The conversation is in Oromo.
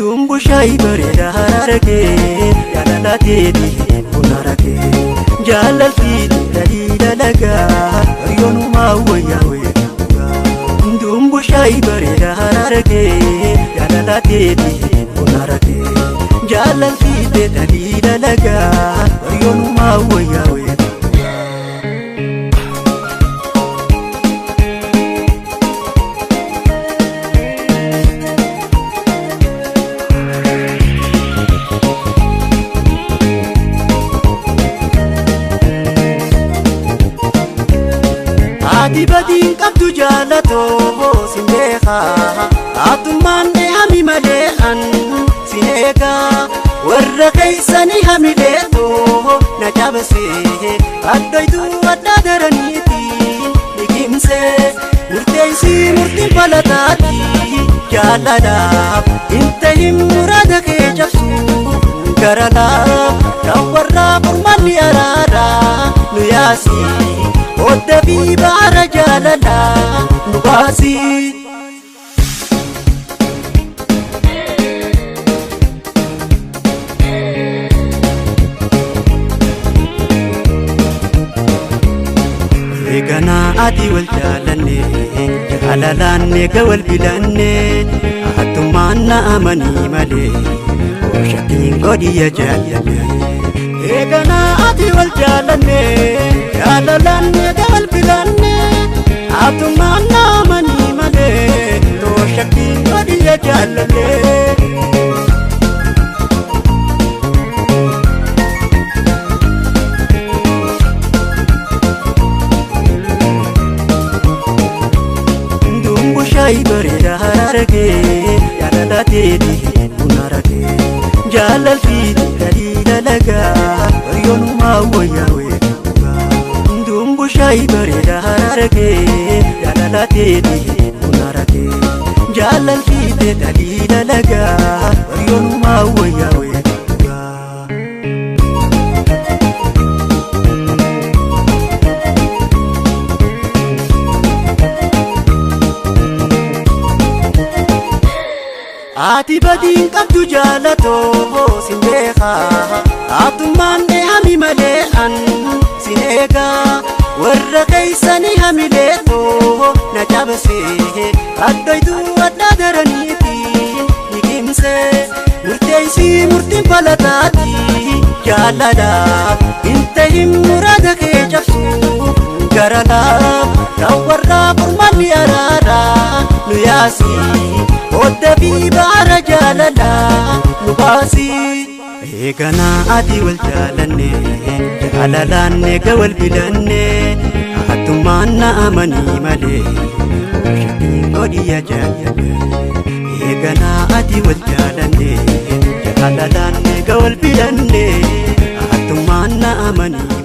Dumbushaay bareeda harargee jaalalateeti bunaragee jaalaltiiti daliila lagaa yoonuma wayyaa wayyaa. Dumbushaay bareeda harargee jaalalateeti bunaragee jaalaltiiti daliila lagaa yoonuma wayyaa wayyaa. Ati badiin qabdu jaalatoo sin beekaa Atummaan hami malee an sin eegaa warra keeysanii hamileetoo na cabsee addoytuu adda daraniitiin liqimsee murteessii murtiin falataati jaalladhaaf hin tahin muraada kee cabsuu gara laaf kan warraa furmaanni araaraa nu yaasii. Odda fi baara jaalalaa nu baasii. Eeganaa ati wal jaalanne jaalalaan eega wal filanne atummaan na amanii malee shakkiin godhiya jaallanne. Eeganaa ati wal jaalanne jaalalaan eega wal filanne atummaan na amanii malee shakkiin godhiya jaallanne. Dumbushaay bareeda harargee jaalalateeti bunaragee jaalaltiiti daliila lagaa yoonuma wayyaa wayyaa. Dumbushaay bareeda harargee jaalalateeti bunaragee jaalaltiiti daliila lagaa yoonuma wayyaa wayyaa. Ati badiin qabdu jaalatoo sin beekaa Atummaan hami malee an sin eegaa warra keeysanii hamileetoo na cabsee addoytuu adda daraniitiin liqimsee murteessii murtiin falataati jaalladhaaf hin tahin muraada kee cabsuu gara laaf kan warraa furmaanni araaraa nu yaasii. Odda fi baara jaalalaa nu baasii. Eeganaa ati wal jaalanne jaalalaan eega wal filanne atummaan na amanii malee shakkiin godhiya jaallanne. Eeganaa ati wal jaalanne jaalalaan eega wal filanne atummaan na amanii.